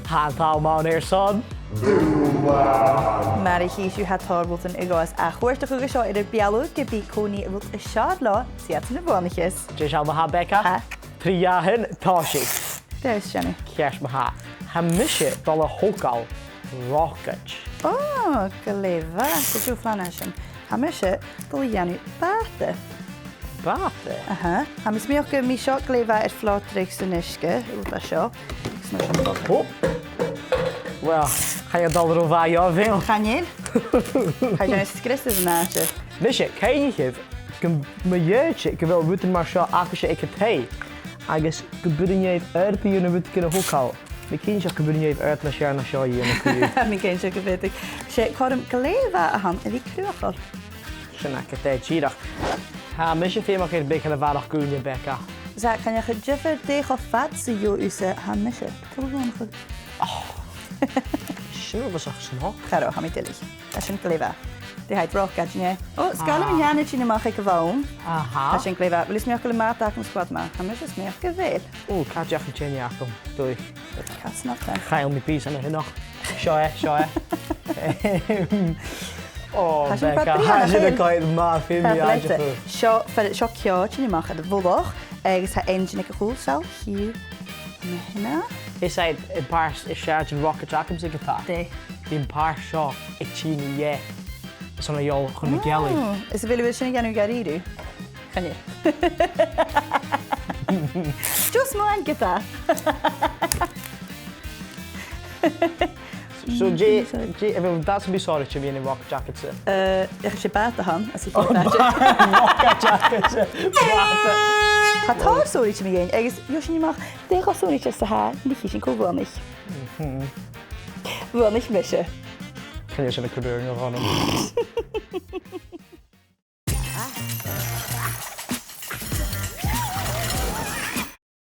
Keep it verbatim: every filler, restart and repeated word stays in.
Tha an t-àm ann airson. Mar a chì sibh, tha tòrr rudan a ghabhas a chuartachadh an seo air ar beulaibh, ge bith cò nì a bhios a' sealltainn, 's iad na buannaicheas. Dè seall ma-thà, Becca? Tha. Trì, dhà, aon, tòisich. Dè as sine? Ceart ma-thà. Tha mise a' dol a thogail rocaid. Ò, glè mhath. Gu dearbh, flann an sin. Tha mise a' dol a dhèanamh bàta. Bàta? Aha. Tha mi a' smaoineachadh gum bi seo glè mhath air flòdraigeadh san uisge, rud mar seo. Agus mar seo. Ò! Uill, chan eil e a' dol ro mhath, a bheil? Chan eil. Tha e a' dèanamh sgrios an àite. Mise, cuimhnichibh, gum bu chòir gu bheil rudan mar seo agaibhse aig an taigh, agus gum b' urrainn dhuibh oirbh a dhèanamh rudeigin a thogail. Tha mi cinnteach gum b' urrainn dhuibh oirbh nas fheàrr na seo a dhèanamh co-dhiù. Tha mi cinnteach gum b' urrainn. 'S e cothrom glè mhath a th' ann a bhith cruthachail. Sin agad e, dìreach. Tha mise feumach air beagan a bharrachd ùine, Becca. Is e, chan eil e cho diofar dè cho fada 's a gheibh thusa, tha mise. Cò bhuannaich? Oh. Sin rud a tha snog. Cha robh, tha mi duilich. Tha sin glè mhath. Dè tha iad, rocaid, an e? Ò, 's toil leam an t-seann tè a-mach aig a' bhonn. Aha. Tha sin glè mhath. Bheil fhios agad gu bheil bàta agam sgoinneil? Tha mise a' smaoineachadh gu bheil. Ò, càit an deach an teine agam? Dùil. Càit an deach e? Chaill mi pìos ann a-nochd. Seo e, seo e. Ò, Becca, tha sin a' coimhead math, feumaidh mi aideachadh. Seo, feumaidh, seo ceò a' tighinn a-mach à do mhullach, agus tha engine aig a' chùl seo, chì thu. Mar sin. Is e, am pàirt as fheàrr den rocaid agamsa ge-tà. Dè? Bidh am pàirt seo a' tighinn a dh'fheuchainn. Is ann a dhol chun na gealaich. Ò, is a bheil thu a' dol sin a dhèanamh dha-rìribh? Chan eil. Just mar an gita. So, dè, dè, a bheil dad sam bith sònraichte a bhith ann an rock jacket-sa? Eh, ach 's e bàta a th' ann, as a... Ò, bàta. Rock jacket-sa. Bàta. Tha tòrr sònraichte mu dheidhinn, agus gheibh sinn a-mach dè cho sònraichte 's a tha, nì sinn cò bhuannaich. Mhm. Bhuannaich mise. Chan eil sin a' cur ùine orm.